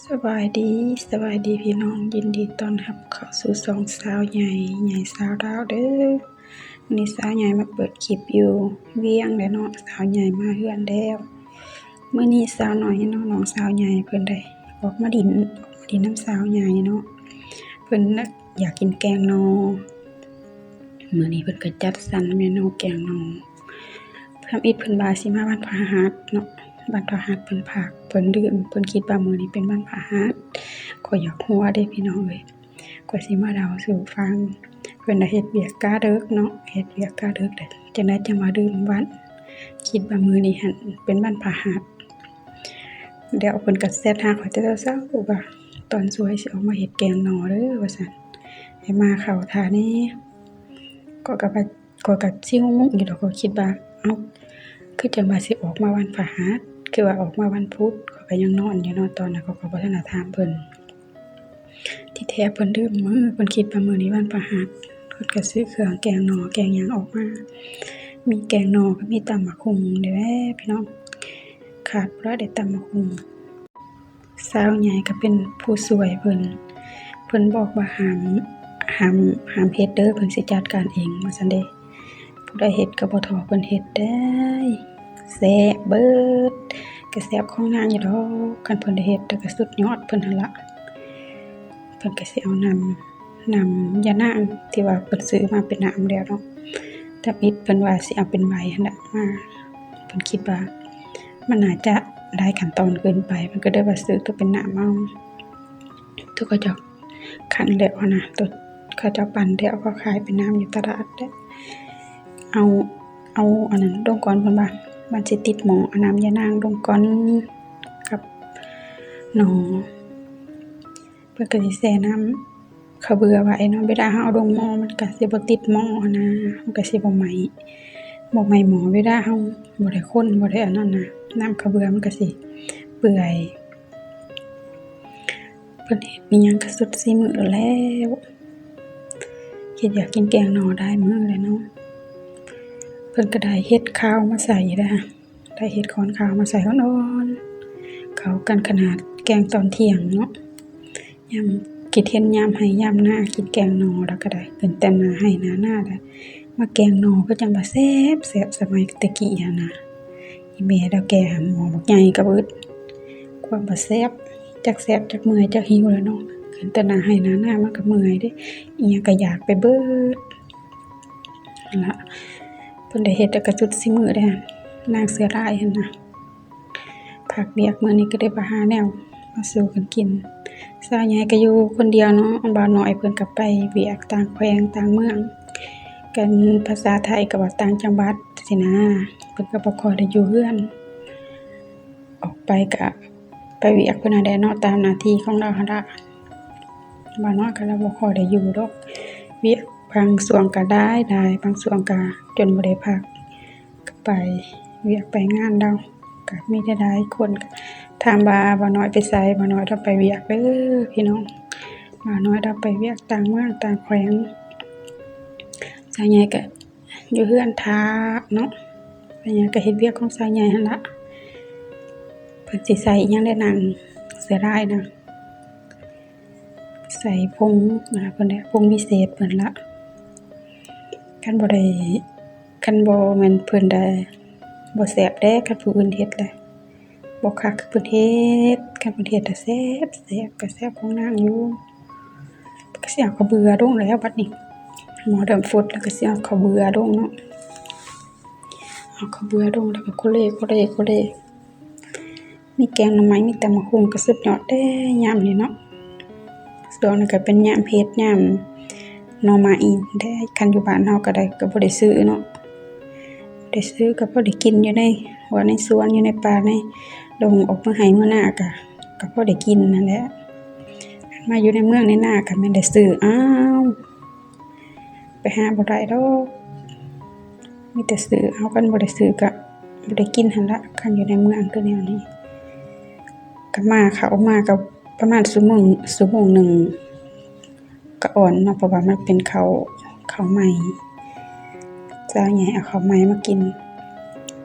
ສະບາຍດີ ສະບາຍດີພີ່ນ້ອງ, ຍິນດີຕ້ອນຮັບເຂົ້າສູ່ຊ່ອງສາວໃຫຍ່ ໃຫຍ່ຊາວລາວເດີ້. ມື້ນີ້ສາວໃຫຍ່ມາເປີດຄລິບຢູ່ວຽງແຫຼະເນາະ, ສາວໃຫຍ່ມາເຮືອນແລ້ວ. ມື້ນີ້ສາວນ້ອຍເນາະ ນ້ອງສາວໃຫຍ່ເພິ່ນໄດ້ອອກມາຫຼິ້ນ ອອກມາຫຼິ້ນນຳສາວໃຫຍ່ເນາະ, ເພິ່ນຢາກກິນແກງໜໍ່. ມື້ນີ້ເພິ່ນກໍຈັດສັນເມນູແກງໜໍ່. ທຳອິດເພິ່ນວ່າຊິມາວັນພະຫັດເນາະ, ວັນພະຫັດເພິ່ນພາກ ເພິ່ນລືມ ເພິ່ນຄິດວ່າມື້ນີ້ເປັນວັນພະຫັດ. ຂ້ອຍຢາກຫົວເດ້ພີ່ນ້ອງເອີຍ, ຂ້ອຍຊິມາເລົ່າສູ່ຟັງ. ເພິ່ນໄດ້ເຮັດວຽກກະເດິກເນາະ, ເຮັດວຽກກະເດິກ ແລ້ວຈັ່ງໃດຈັ່ງວ່າລືມວັນ, ຄິດວ່າມື້ນີ້ຫັ້ນເປັນວັນພະຫັດ. ແລ້ວເພິ່ນກໍແຊັດຫາຂ້ອຍແຕ່ເຊົ້າໆວ່າ ຕອນສວຍຊິອອກມາເຮັດແກງໜໍ່ເດີ້ວ່າຊັ້ນ, ໃຫ້ມາເຂົ້າຖ້າແດ່. ຂ້ອຍກໍວ່າ ຂ້ອຍກໍຊິງງຢູ່ດອກ, ຂ້ອຍຄິດວ່າ ເອົ້າ ຄືຈັ່ງວ່າຊິອອກມາວັນພະຫັດ ຄືວ່າອອກມາວັນພຸດ. ຂ້ອຍກໍຍັງນອນຢູ່ເນາະ ຕອນນັ້ນ, ຂ້ອຍກໍບໍ່ທັນໄດ້ຖາມເພິ່ນ. ທີ່ແທ້ເພິ່ນລືມມື້, ເພິ່ນຄິດວ່າມື້ນີ້ວັນພະຫັດ. ເພິ່ນກໍຊື້ເຄື່ອງແກງໜໍ່ແກງຫຍັງອອກມາ, ມີແກງໜໍ່ ກໍມີຕຳບັກຫຸ່ງນີ້ແຫຼະພີ່ນ້ອງ, ຂາດບໍ່ໄດ້ຕຳບັກຫຸ່ງ. ສາວໃຫຍ່ກໍເປັນຜູ້ຊ່ວຍເພິ່ນ, ເພິ່ນບອກວ່າຫ້າມ ຫ້າມ ຫ້າມເຮັດເດີ້ ເພິ່ນຊິຈັດການເອງວ່າຊັ້ນເດ້. ຜູ້ໃດເຮັດກໍບໍ່ທໍ່ເພິ່ນເຮັດເດ້. ແຊບເບີດ ກໍແຊບຂອງນາງຢູ່ດອກ, ຄັນເພິ່ນໄດ້ເຮັດແລ້ວກໍສຸດຍອດເພິ່ນຫັ້ນລະ. ເພິ່ນກໍຊິເອົານ້ຳ ນ້ຳຢານາງທີ່ວ່າເພິ່ນຊື້ມາເປັນນ້ຳແລ້ວເນາະ, ທຳອິດເພິ່ນວ່າຊິເອົາເປັນໃບຫັ້ນແຫຼະມາ. ເພິ່ນຄິດວ່າມັນໜ້າຈະຫຼາຍຂັ້ນຕອນເກີນໄປ, ເພິ່ນກໍເລີຍວ່າຊື້ໂຕເປັນນ້ຳເອົາ. ໂຕເຂົາເຈົ້າຄັ້ນແລ້ວຫັ້ນນະ, ໂຕເຂົາເຈົ້າປັ່ນແລ້ວ ເຂົາຂາຍເປັນນ້ຳຢູ່ຕະຫຼາດເດ້. ເອົາ ເອົາອັນນັ້ນລົງກ່ອນ, ເພິ່ນວ່າມັນຊິຕິດໝໍ້, ເອົານ້ຳຢານາງລົງກ່ອນກັບໜໍ່. ເພິ່ນກໍຊິແຊ່ນ້ຳເຂົ້າເບື່ອໄວ້ເນາະ, ເວລາເຮົາເອົາລົງໝໍ້ ມັນກໍຊິບໍ່ຕິດໝໍ້ຫັ້ນນະ, ມັນກໍຊິບໍ່ໄໝ້ ບໍ່ໄໝ້ໝໍ້. ເວລາເຮົາບໍ່ໄດ້ຄົນ ບໍ່ໄດ້ອັນນັ້ນນະ, ນ້ຳເຂົ້າເບື່ອມັນກໍຊິເປື່ອຍ. ເພິ່ນເຮັດອີ່ຫຍັງກໍສຸດສີມືແລ້ວ, ຄິດຢາກກິນແກງໜໍ່ໄດ້ມື້ແລ້ວເນາະ. ເພິ່ນກໍໄດ້ເຫັດຂາວມາໃສ່ເດ້. ໄດ້ເຫັດຂອນຂາວມາໃສ່ອ່ອນໆ ເຂົ້າກັນຂະໜາດ, ແກງຕອນທ່ຽງເນາະ. ຍາມຄິດເຫັນຍາມໄຮ່ຍາມນາ ກິນແກງໜໍ່ແລ້ວກໍໄດ້ ເປັນແຕ່ໜ້າໄຮ່ໜ້ານາໄດ້ມາແກງໜໍ່ ກໍຈັ່ງວ່າແຊບໆ. ສະໄໝແຕ່ກີ້ຫັ້ນນະ ອີ່ແມ່ລາວແກ່ຫໍ່ບັກໃຫຍ່ກໍເບິດ, ຄວາມວ່າແຊບ, ຈັກແຊບຈັກເມື່ອຍຈັກຫິວແລ້ວເນາະ. ຂຶ້ນແຕ່ໜ້າໄຮ່ໜ້ານາມັນກໍເມື່ອຍເດ້, ອີ່ຫຍັງກໍຢາກໄປເບິດ. ຫັ້ນລະ ເພິ່ນໄດ້ເຮັດແລ້ວກະສຸດສີມືເດ້ ນາງເສືອລາຍຫັ້ນນະ. ພັກວຽກມື້ນີ້ກໍໄດ້ມາຫາແນວມາສູ່ກັນກິນ. ສາວໃຫຍ່ກໍຢູ່ຄົນດຽວເນາະ, ບ່າວນ້ອຍເພິ່ນກໍໄປວຽກຕ່າງແຂວງຕ່າງເມືອງ, ກັນພາສາໄທກໍວ່າຕ່າງຈັງຫວັດຊີ້ນະ, ເພິ່ນກໍບໍ່ຄ່ອຍໄດ້ຢູ່ເຮືອນ. ອອກໄປກະໄປວຽກເພິ່ນຫັ້ນແຫຼະເນາະ, ຕາມໜ້າທີ່ຂອງລາວຫັ້ນລະ. ບ່າວນ້ອຍກໍລາວບໍ່ຄ່ອຍໄດ້ຢູ່ດອກ, ວຽກບາງຊ່ວງກໍຫຼາຍໆ, ບາງຊ່ວງກໍຈົນບໍ່ໄດ້ພັກ, ກໍໄປວຽກໄປງານລາວ. ກໍມີຫຼາຍໆຄົນຖາມວ່າບ່າວນ້ອຍໄປໃສ, ບ່າວນ້ອຍລາວໄປວຽກເດີພີ່ນ້ອງ, ບ່າວນ້ອຍລາວໄປວຽກຕ່າງເມືອງຕ່າງແຂວງ. ສາວໃຫຍ່ກໍ ຢູ່ເຮືອນຖ້າເນາະ, ສາວໃຫຍ່ກໍເຮັດວຽກຂອງສາວໃຫຍ່ຫັ້ນລະ. ເພິ່ນຊິໃສ່ອີ່ຫຍັງແດ່ ນາງເສືອລາຍນະ, ໃສ່ຜົງນະ ເພິ່ນແຫຼະ ຜົງວິເສດເພິ່ນລະ. ຄັນບໍ່ໄດ້ ຄັນບໍ່ແມ່ນເພິ່ນໄດ້ ບໍ່ແຊບເດ້, ຄັນຜູ້ອື່ນເຮັດລະ ບໍ່ຄັກຄືເພິ່ນເຮັດ, ຄັນເພິ່ນເຮັດລະແຊບໆ, ກໍແຊບຂອງນາງຢູ່. ກໍຊິເອົາເຂົ້າເບືອລົງແລ້ວບັດນີ້, ໝໍ້ເລີ່ມຟົດແລ້ວກໍຊິເອົາເຂົ້າເບືອລົງເນາະ, ເອົາເຂົ້າເບືອລົງແລ້ວກໍໂຄເລ ໂຄເລ ໂຄເລ. ມີແກງໜໍ່ໄມ້ ມີຕຳບັກຫຸ່ງ ກໍສຸດຍອດເດ້ຍາມນີ້ເນາະ. ຊ່ວງນີ້ກໍເປັນຍາມເຫັດ ຍາມໜໍ່ໄມ້ເດ້. ຄັນຢູ່ບ້ານເຮົາກໍໄດ້ ກໍບໍ່ໄດ້ຊື້ເນາະ, ບໍ່ໄດ້ຊື້ ກໍພໍໄດ້ກິນຢູ່ໃນຫົວໃນສວນ ຢູ່ໃນປ່າໃນດົງ, ອອກເມືອໄຮ່ເມືອນາກໍ ກໍພໍໄດ້ກິນຫັ້ນແຫຼະ. ຄັນມາຢູ່ໃນເມືອງໃນນາກໍແມ່ນໄດ້ຊື້ເອົາ, ໄປຫາບໍ່ໄດ້ດອກ, ມີແຕ່ຊື້ເອົາ. ຄັນບໍ່ໄດ້ຊື້ກໍບໍ່ໄດ້ກິນຫັ້ນລະ. ຄັນຢູ່ໃນເມືອງຄືແນວນີ້ ກໍມາ ເຂົ້າມາກໍປະມານຊົ່ວໂມງ ຊົ່ວໂມງໜຶ່ງ ກໍອ່ອນເນາະ, ເພາະວ່າມັນເປັນເຂົ້າ ເຂົ້າໃໝ່. ສາວໃຫຍ່ເອົາເຂົ້າໃໝ່ມາກິນ.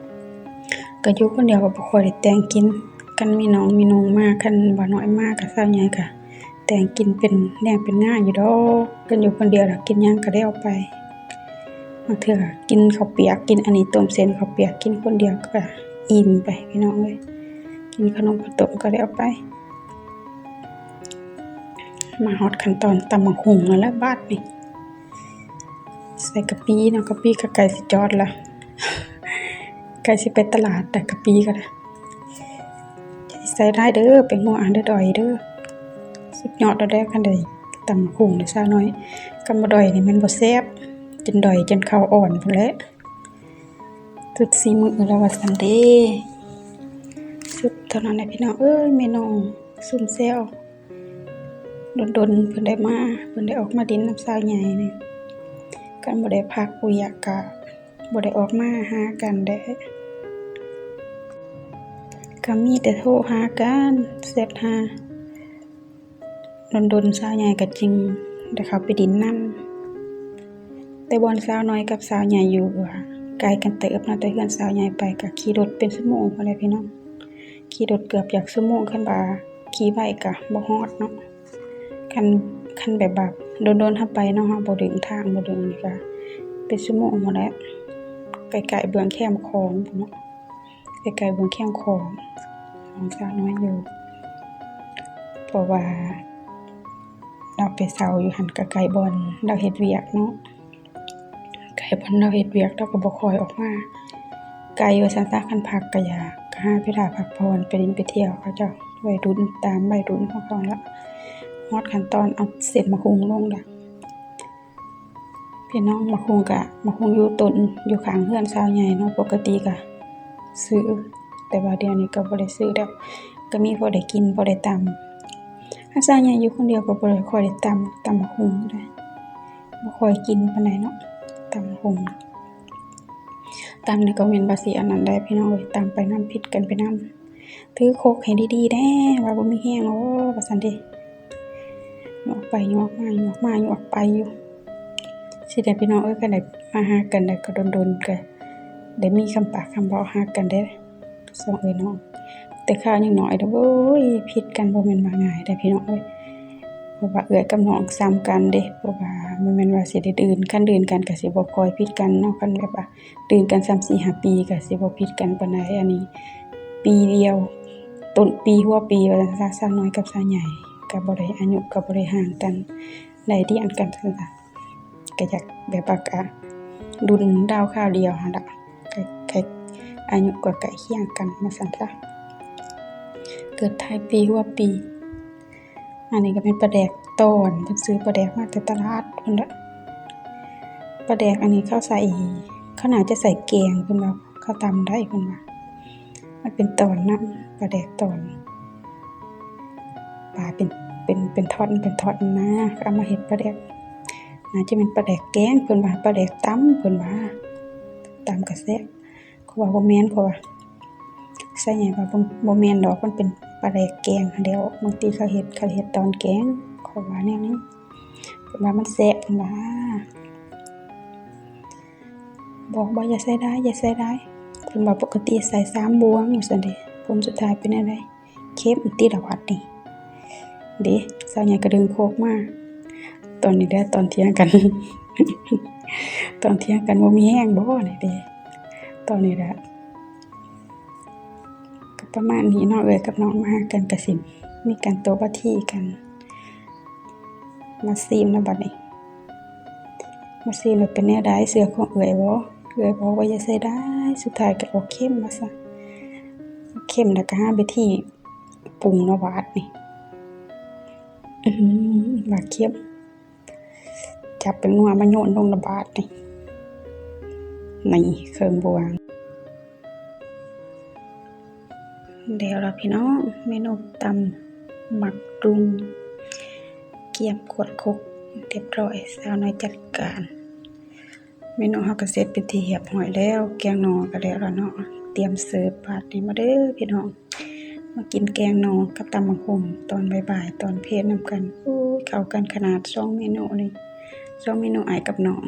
ກໍຢູ່ຄົນດຽວກໍບໍ່ຄ່ອຍໄດ້ແຕ່ງກິນ, ຄັນມີນ້ອງມີນຸ່ງມາ ຄັນບ່າວນ້ອຍມາກະ ສາວໃຫຍ່ກະແຕ່ງກິນເປັນແນວເປັນໜ້າຢູ່ດອກ. ຄັນຢູ່ຄົນດຽວລະກິນຫຍັງກະແລ້ວໄປ. ບາງເທື່ອກິນເຂົ້າປຽກ ກິນອັນນີ້ ຕົ້ມເສັ້ນເຂົ້າປຽກ ກິນຄົນດຽວກະອີ່ມໄປພີ່ນ້ອງເອີຍ. ກິນຂະໜົມເຂົ້າຕົ້ມກະແລ້ວໄປ. ມາຮອດຂັ້ນຕອນຕຳບັກຫຸ່ງແລ້ວບາດນີ້. ໃສ່ກະປິເນາະ ກະປິກະໃກ້ຊິຈອດລະ ໃກ້ຊິໄປຕະຫຼາດແລ້ວ ກະປິກະໄດ້. ຢ່າໃສ່ຫຼາຍເດີ ແປ້ງນົວເດີດອຍເດີ. ສຸດຍອດແລ້ວ ຄັນໄດ້ຕຳບັກຫຸ່ງເດີສາວນ້ອຍ. ຄັນບໍ່ດອຍນີ້ມັນບໍ່ແຊບ ຈົນດອຍຈົນເຂົ້າອ່ອນພຸ້ນແຫຼະ. ສຸດສີມືແລ້ວວ່າຊັ້ນເດ. ສຸດເທົ່ານັ້ນແຫຼະພີ່ນ້ອງເອີຍ ເມນູຊຸມແຊວ. ດົນໆເພິ່ນໄດ້ມາ ເພິ່ນໄດ້ອອກມາຫຼິ້ນນຳສາວໃຫຍ່ນີ້. ຄັນບໍ່ໄດ້ພັກວຽກກະບໍ່ໄດ້ອອກມາຫາກັນເດ້. ກະມີແຕ່ໂທຫາກັນ ແຊັດຫາ. ດົນໆສາວໃຫຍ່ກະຈຶ່ງໄດ້ເຂົ້າໄປຫຼິ້ນນຳ. ແຕ່ບ່ອນສາວນ້ອຍກັບສາວໃຫຍ່ຢູ່ກະໄກກັນເຕີບເນາະ ແຕ່ເຮືອນສາວໃຫຍ່ໄປກະຂີ່ລົດເປັນຊົ່ວໂມງພຸ້ນແຫຼະພີ່ນ້ອງ. ຂີ່ລົດເກືອບຈະຊົ່ວໂມງ ຄັນວ່າຂີ່ໄວກະບໍ່ຮອດເນາະ. ຄັນ ຄັນແບບວ່າດົນໆເຮົາໄປເນາະ ເຮົາບໍ່ເດີນທາງ ບໍ່ເດີນນີ້ກະເປັນຊົ່ວໂມງພຸ້ນແຫຼະ. ໃກ້ໆເບື້ອງແຄມຂອງພຸ້ນເນາະ ໃກ້ໆເບື້ອງແຄມຂອງ ຂອງສາວນ້ອຍຢູ່. ເພາະວ່າລາວໄປເຊົ່າຢູ່ຫັ້ນກະໃກ້ບ່ອນລາວເຮັດວຽກເນາະ. ໃກ້ບ່ອນລາວເຮັດວຽກ ລາວກະບໍ່ຄ່ອຍອອກມາ. ໄກວ່າຊັ້ນຊະ ຄັນພັກກະຢາກ ກະຫາເວລາພັກຜ່ອນ ໄປຫຼິ້ນໄປທ່ຽວ ເຂົາເຈົ້າໄວລຸ້ນ ຕາມໄວລຸ້ນຂອງເຂົາລະ. ຮອດຂັ້ນຕອນເອົາເສັ້ນໝາກຫຸ່ງລົງລະ. ພີ່ນ້ອງ ໝາກຫຸ່ງກະ ໝາກຫຸ່ງຢູ່ຕົ້ນ ຢູ່ຂ້າງເຮືອນສາວໃຫຍ່ເນາະ ປົກກະຕິກະຊື້ ແຕ່ວ່າດຽວນີ້ກະບໍ່ໄດ້ຊື້ແລ້ວ. ກະມີພໍໄດ້ກິນ ພໍໄດ້ຕຳ. ຄັນສາວໃຫຍ່ຢູ່ຄົນດຽວກະບໍ່ຄ່ອຍໄດ້ຕຳ ຕຳໝາກຫຸ່ງເດ້. ບໍ່ຄ່ອຍກິນປານໃດເນາະ ຕຳໝາກຫຸ່ງ. ຕຳນີ້ກະແມ່ນວ່າຊິອັນນັ້ນໄດ໋ພີ່ນ້ອງເອີຍ ຕຳໄປນຳ ຜິດກັນໄປນຳ. ຖືຄົກໃຫ້ດີໆແດ່ ວ່າບໍ່ມີແຮງ ໂອ້ ວ່າຊັ້ນເດ. ຍົກໄປຍົກມາ ຍົກມາຍົກໄປຢູ່ ຊີ້ແຫຼະພີ່ນ້ອງເອີຍ. ຄັນໄດ້ມາຫາກັນໄດ້ກະດົນໆ ກະໄດ້ມີຄຳປາກຄຳເວົ້າຫາກັນເດ້ ສອງເອື້ອຍນ້ອງ. ແຕ່ຄາວຍັງນ້ອຍເດ້ ໂອ້ຍ ຜິດກັນບໍ່ແມ່ນວ່າງ່າຍເດ້ພີ່ນ້ອງເອີຍ. ເພາະວ່າເອື້ອຍກັບນ້ອງສ່ຳກັນເດ້ ເພາະວ່າບໍ່ແມ່ນວ່າຊິໄດ້ດື່ນ ຄັນດື່ນກັນກະຊິບໍ່ຄ່ອຍຜິດກັນເນາະ. ຄັນແບບວ່າ ຕື່ມກັນສ່ຳສີ່ຫ້າປີກະຊິບໍ່ຜິດກັນປານໃດ. ອັນນີ້ປີດຽວ ຕົ້ນປີຫົວປີວ່າຊັ້ນຊະ. ສາວນ້ອຍກັບສາວໃຫຍ່ກະບໍ່ໄດ້ ອາຍຸກະບໍ່ໄດ້ຫ່າງກັນໄດ້ ດຽນກັນຊັ້ນຊະ. ກະຢາກແບບວ່າກະລຸ້ນລາວຄາວດຽວຫັ້ນລະ ກະ ກະອາຍຸກະໃກ້ຄຽງກັນວ່າຊັ້ນຊະ. ເກີດທ້າຍປີຫົວປີ. ອັນນີ້ກະແມ່ນປາແດກຕອນ ເພິ່ນຊື້ປາແດກມາແຕ່ຕະຫຼາດພຸ້ນແຫຼະ. ປາແດກອັນນີ້ເຂົາໃສ່ ເຂົາໜ້າຈະໃສ່ແກງເພິ່ນວ່າ ເຂົາຕຳໄດ້ເພິ່ນວ່າ. ມັນເປັນຕອນນຳ ປາແດກຕອນ ປາເປັນ ເປັນ ເປັນທ່ອນ ເປັນທ່ອນນະ ເອົາມາເຮັດປາແດກ. ໜ້າຈະແມ່ນປາແດກແກງເພິ່ນວ່າ ປາແດກຕຳເພິ່ນວ່າ ຕຳກະແຊບ. ເຂົາວ່າບໍ່ແມ່ນ ເຂົາວ່າ ສາວໃຫຍ່ວ່າບໍ່ ບໍ່ແມ່ນດອກ ມັນເປັນປາແດກແກງຫັ້ນແຫຼ້ວ. ບາງທີເຂົາເຮັດ ເຂົາເຮັດຕອນແກງ ເຂົາວ່າແນວນີ້. ເພິ່ນວ່າມັນແຊບ ເພິ່ນວ່າ. ບອກວ່າຢ່າໃສ່ຫຼາຍ ຢ່າໃສ່ຫຼາຍ ເພິ່ນວ່າປົກກະຕິໃສ່ສາມບ່ວງວ່າຊັ້ນເດ. ຜົນສຸດທ້າຍເປັນແນວໃດ? ເຄັມຕິລະບາດນີ້ເດ. ສາວໃຫຍ່ກະດຶງໂຄກມາ. ຕອນນີ້ແຫຼະ ຕອນຖຽງກັນ ຕອນຖຽງກັນບໍ່ມີແຮງບໍນີ້ເດ. ຕອນນີ້ແຫຼະ ກະປະມານນີ້ເນາະ ເອື້ອຍກັບນ້ອງມາຫາກັນກະຊິມີການໂຕ້ວາທີກັນ. ມາຊີມນະບາດນີ້ ມາຊີມແລ້ວເປັນແນວໃດ? ເຊື່ອຂອງເອື້ອຍບໍ? ເອື້ອຍບອກວ່າຢ່າໃສ່ຫຼາຍ ສຸດທ້າຍກະອອກເຄັມວ່າຊະ. ເຄັມແລ້ວກະຫາວິທີປຸງເນາະບາດນີ້. ອື ວ່າເຄັມ. ຈັບແປ້ງນົວມາໂຍນລົງລະບາດນີ້ ນີ້ເຄິ່ງບ່ວງ. ແລ້ວລະພີ່ນ້ອງ ເມນູຕຳໝາກຫຸ່ງ ກຽມຂວດຄົກ ຮຽບຮ້ອຍ ສາວນ້ອຍຈັດການ. ເມນູເຮົາກະເສັດເປັນທີ່ຮຽບຮ້ອຍແລ້ວ ແກງໜໍ່ກະແລ້ວລະເນາະ ຕຽມເສີບບາດນີ້. ມາເດີພີ່ນ້ອງ ມາກິນແກງໜໍ່ກັບຕຳໝາກຫຸ່ງຕອນບ່າຍໆ ຕອນເພນນຳກັນ. ໂອ້ຍ ເຂົ້າກັນຂະໜາດ ສອງເມນູນີ້ ສອງເມນູອ້າຍກັບນ້ອງ